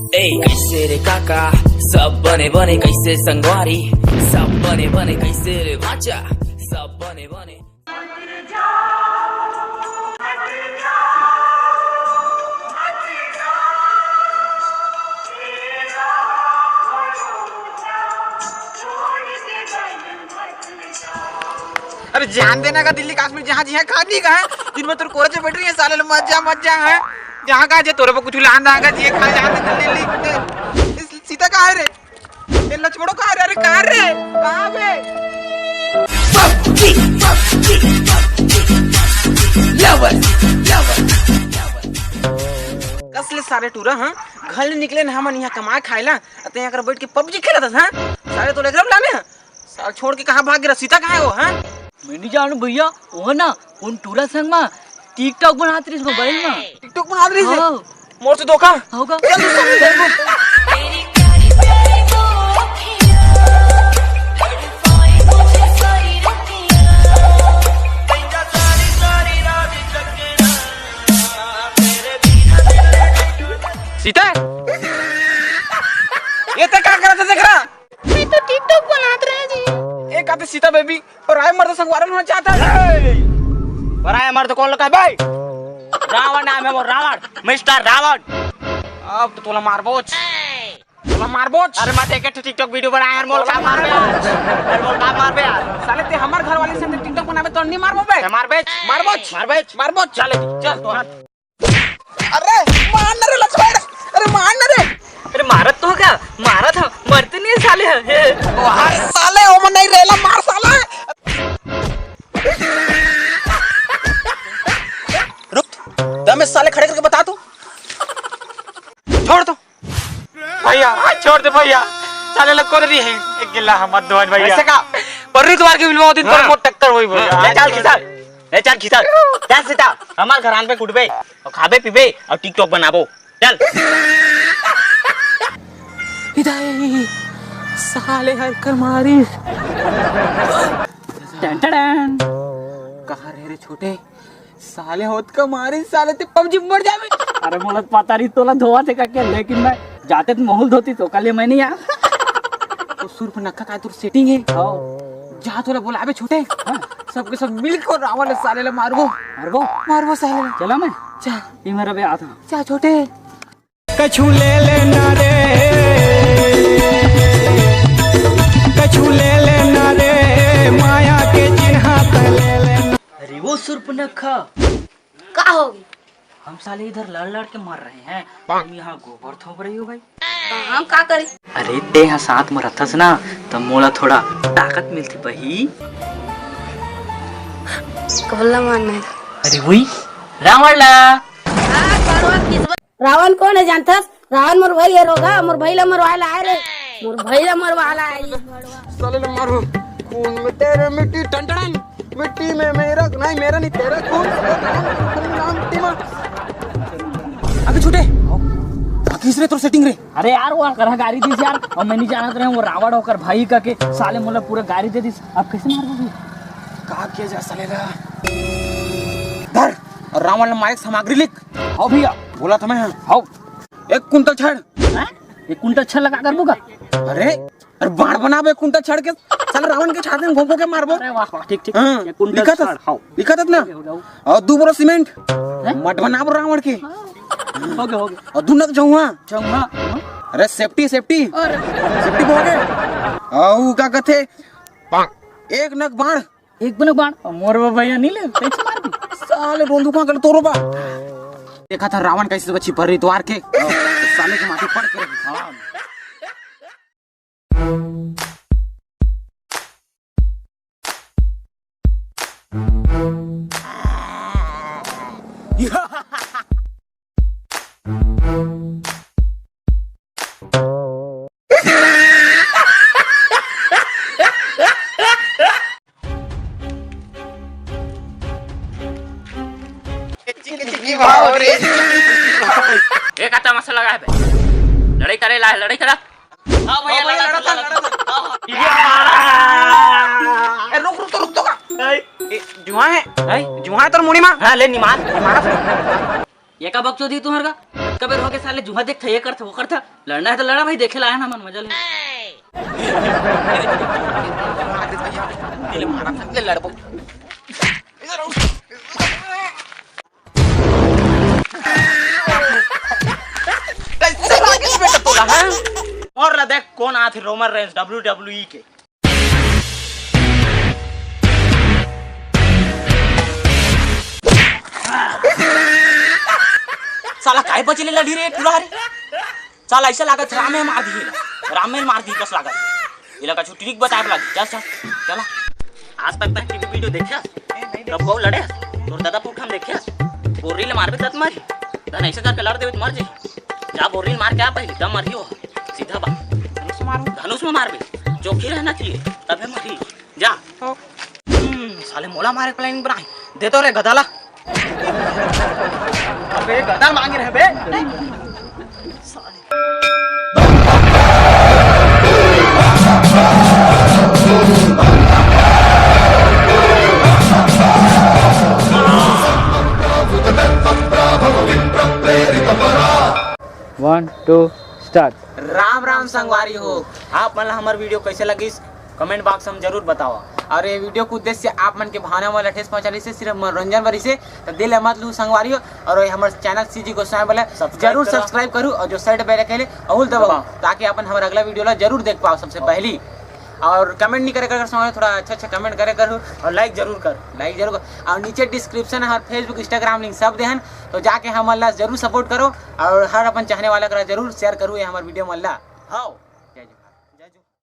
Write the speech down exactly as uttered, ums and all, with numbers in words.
ए, कैसे रे काका, सब बने बने, कैसे संगवारी, सब बने बने, कैसे रे भांचा, सब बने बने। अरे जान देना का दिल्ली काश्मीर जहाँ जी है खा नहीं का है। दिन में तोर कोरे से बैठ रही है साले लोग, मत जा, मत जा है। जहाँ का जे तोरे पर कुछ लान रहा का जी खा जान दे दिल्ली। इस सीता कहाँ है रे? ये लछबड़ो कहाँ रे? अरे कहाँ रे? कहाँ बे? कस ले सारे टूरा, हाँ? घर ले निकले ना हमन यहाँ कमाए खाए ला, अते यहाँ कर बैठ के पबजी खेलत हस, हाँ? सारे तो लेकर लाने हैं। साल छोड़ के कहाँ भाग गे रहा? सीता कहाँ है वो, हाँ? मैं नहीं जानू भैया, वो ना उन टूरा संग मा TikTok बनात रहिस मोबाइल मा। TikTok बनात रहिस? हाँ। मोर से धोखा? होगा। चल, दूसरा मिल जाएगा। सीता, ये तक का करत है, देख रहा? मैं तो TikTok बनात रहे जी। एक आते सीता बेबी और आए मर्द संगवारन होना चाहता है। पर आए मर्द कौन लोग है बे? रावण नाम है वो, रावण, मिस्टर रावण। अब तो तोला मारबोच, तोला मारबोच। अरे मत एक TikTok वीडियो बनाए यार, मोल का मारबे यार। अरे मोल का मारबे यार। साले ते हमार घर वाली से TikTok बनावे तो नहीं मारबो बे। मारबेच, मारबोच, मारबेच, मारबोच। चल, चल तो हाथ। अरे मार ना रे लक्ष्मण, अरे मार ना रे। अरे मारत तो हो क्या? मारा था, मरते नहीं है साले। हे। वाह साले, ओमन नहीं रेला, मार साला। रुक, दम इस साले खड़े करके बता तू। छोड़ तो। भैया, आज छोड़ दे भैया। साले लोग को रही है। एक गिल्ला हम मत दो भैया। ऐसे का? पर ऋतवार के मिलवा दिन पर हाँ। मोट टक्कर हुई भैया। ले चल खिसा। ले चल खिसा। चल सीता। हमार घरान पे कुटबे और खाबे पीबे और TikTok बनाबो। चल। इधर साले हर कर मारिस। टन टन। कहाँ रहे रे छोटे? साले होत का मारिस, साले ते पबजी मर जावे। अरे मोला पता नहीं तोला धोवा थे का क्या, लेकिन मैं जाते तो माहौल धोती तो कल मैं नहीं आ। तो सुर्पनखा का तोर सेटिंग है। हाँ। जा तोला बोलाबे छोटे। हाँ। सबके सब मिल के रावण साले ला मारबो। मारबो? मारबो साले ला। चला मैं। जा। ये मेरा बे आता। जा छोटे। कछु ले लेना रे, कछु ले लेना रे, माया के चिन्हा त ले लेना। अरे वो सुर्पनखा। का हो गई? हम साले इधर लड़ लड़ के मर रहे हैं, तुम यहाँ गोबर थोप रही हो भाई। तो हम का करी? अरे ते यहाँ साथ में रहतस ना, तो मोला थोड़ा ताकत मिलती बही। कबल्ला मारना है। अरे वही रावण ला। रावण कौन है जानथस? रावण मोर भाई है रोगा, मोर भाई ला मरवाए ला आए रे, मोर भाई ला मरवाए ला आए। साले ने मारो खून में तेरे मिट्टी टन टन, मिट्टी में मेरा नहीं, मेरा नहीं तेरा खून, नाम मिट्टी में। अबे छोटे, भागिस रे तोर सेटिंग रे। अरे यार वो करा गाड़ी दीस यार, और मैं नहीं जानत रहे वो रावण होकर भाई का के साले मोला पूरा गाड़ी दे दीस। अब कैसे मार दोगे? का किया जा साले ला? धर और रावण ला मारे के सामग्री लिख। हाँ भैया। बोला था मैं। हाँ। एक कुंटल छड़। हैं? एक कुंटल छड़ लगा कर बुका? अरे, अरे बाण बनाबे एक कुंटल छड़ के, साले रावण के छाती में घोंप के मारबो। अरे वाह, वाह, ठीक, ठीक। हाँ, एक कुंटल लिखा था, छड़, हाँ। लिखा था ना? हो गया, हो गया। और दू बोरा सीमेंट। हैं? मठ बनाबो रावण के। हाँ। हो गया, हो गया। और दू नग जहुआ। जहुआ, हाँ। अरे सेफ्टी, सेफ्टी। अरे। सेफ्टी बोल के। और का कथे? एक नग बाण। एक बने बाण, मोर वो भैया नहीं ले, तेज मार दी। साले रोंदू कहाँ गल तोरो बा? देखा था रावण कैसे बची पर द्वार के। साले के माटी पड़ के। हाँ। एक आता मसला लगा है बे। लड़ाई करे ला, लड़ाई करा। हाँ भैया, हाँ भैया, लड़ा था, लड़ा था, लड़ा था। हाँ, हाँ। ए, रुक, रुक तो, रुक तो का। ए, जुआ है। हैं? जुआ है तोर मुड़ी मा। हाँ, ले निमाल। निमाल। ये का बकचोदी तुम्हार का? कबेर होके साले जुहा देखथे, ये करथे, वो करथे। लड़ना है तो लड़ा भाई, देखे लाया ना मन मजा ले। लड़बो। कैसे लागिस बेटा तोला, हाँ? और ला देख कौन आथे Roman Reigns W W E के। साला काय बचे ले लड़ी रे टूरा रे? साला ऐसा लागत रामे मार दिए, रामे मार दिए बस लागत। ये लगा छुट्टी बताए लग जा, जा, चला। आज तक तक टीवी वीडियो देखे? कब वो लड़े? तोर दादा पुरखा में देखे? बोरी ले मारबे तत मरी। तन ऐसे करके लड़ देबे त मर जाई। जा बोरी ले मार के आ पहले, तब मरी हो। सीधा बा। धनुष मारो। धनुष में मारबे। चौकी रहना चाहिए, तबे मरी। जा। हम्म, साले मोला मारे प्लानिंग बनाए। दे तो रे गदाला। अबे गदा मांगे रहे बे। One, two, start. Ram Ram संगवारी हो, आप मन ला हमर वीडियो कैसे लगिस, कमेंट बॉक्स में जरूर बताओ। और ये वीडियो के उद्देश्य आप मन के भावना मन ला ठेस पहुंचाने से सिर्फ मनोरंजन बर से, तो दिल मत लू संगवारी हो। और ये हमर चैनल सीजी गोस्वामी वाला सब्सक्राइब जरूर करो। सब्सक्राइब करू और जो साइड बेल आइकन ले अहुल दबाओ, दबाओ। ताकि अपन हमर अगला वीडियो ला जरूर देख पाओ सबसे पहली। और कमेंट नहीं करे कर संगवारी, थोड़ा अच्छा अच्छा कमेंट करे करू और लाइक जरूर कर, लाइक जरूर कर। और नीचे डिस्क्रिप्शन है और Facebook, Instagram लिंक सब देहन, तो जाके हमन ला जरूर सपोर्ट करो और हर अपन चाहने वाला करा जरूर शेयर करू ये हमर वीडियो मन ला। हाँ।